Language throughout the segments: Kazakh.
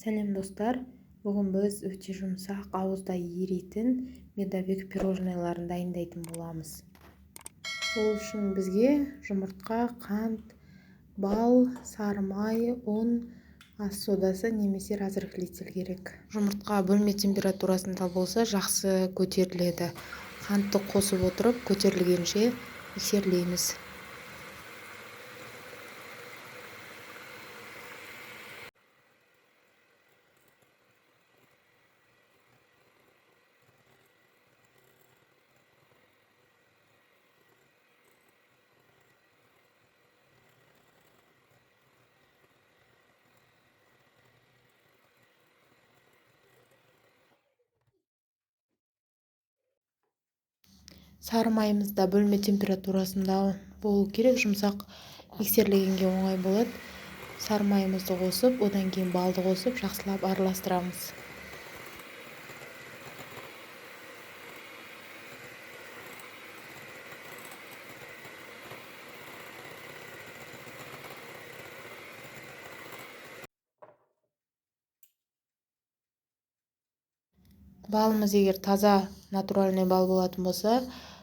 Сәлем, достар! Бүгін біз өте жұмсақ, ауызда еритін медовик пирожныйларын дайындайтын боламыз. Ол үшін бізге жұмыртқа, қант, бал, сары май, ұн, ас содасы немесе разрыхлитель керек. Жұмыртқа бөлме температурасында болса, жақсы көтеріледі. Қантты қосып отырып, көтерілгенше миксерлейміз. Сары майымыз да бөлме температурасында болу керек, жұмсақ, миксерлегенге оңай болады. Сары майымызды қосып, одан кейін балды қосып, жақсылап араластырамыз. Балымыз егер таза натуральный бал болатын болса,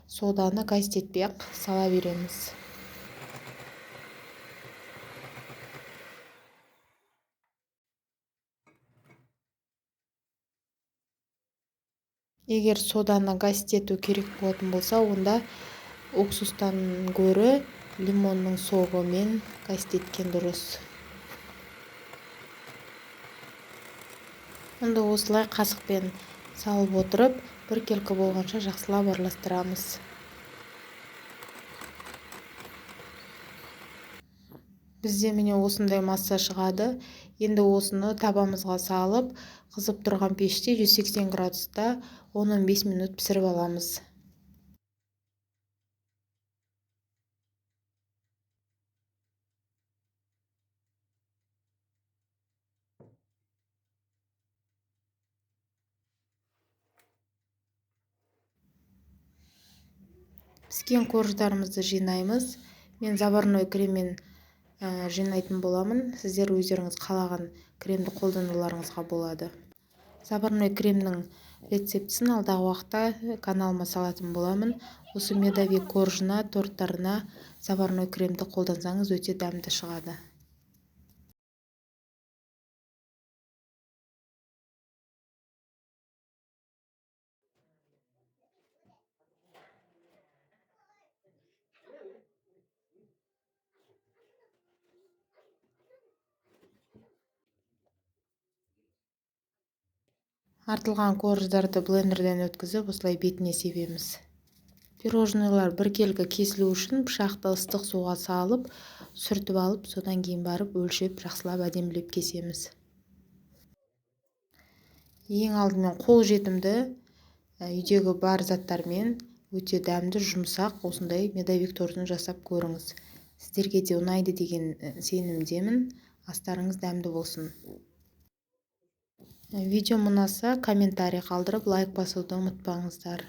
соданы газ етпей-ақ сала береміз. Егер соданы газ ету керек болатын болса, онда уксустан гөрі лимонның согымен газ еткен дұрыс. Онда осылай қасықпен салып отырып, біркелкі болғанша жақсылап араластырамыз. Бізде міне осындай масса шығады. Енді осыны табамызға салып, қызып тұрған пеште 180 градуста 10-15 минут пісіріп аламыз. Піскен корждарымызды жинаймыз. Мен заварной креммен жинайтын боламын. Сіздер өздеріңіз қалаған кремді қолдануларыңызға болады. Заварной кремнің рецептісін алдағы уақытта каналыма салатын боламын. Осы медовик коржына, торттарына заварной кремді қолдансаңыз, өте дәмді шығады. Артылған корждарды блендерден өткізіп, осылай бетіне себеміз. Пирожныйлар біркелкі кесілу үшін пышақты ыстық суға салып, сүртіп алып, содан кейін барып өлшеп, жақсылап әдемілеп кесеміз. Ең алдымен қолжетімді, үйдегі бар заттармен өте дәмді, жұмсақ осындай медовик тортын жасап көріңіз. Сіздерге де ұнайды деген сенімдемін. Астарыңыз дәмді болсын. Видео ұнаса, комментарий қалдырып, лайк басуды ұмытпаңыздар.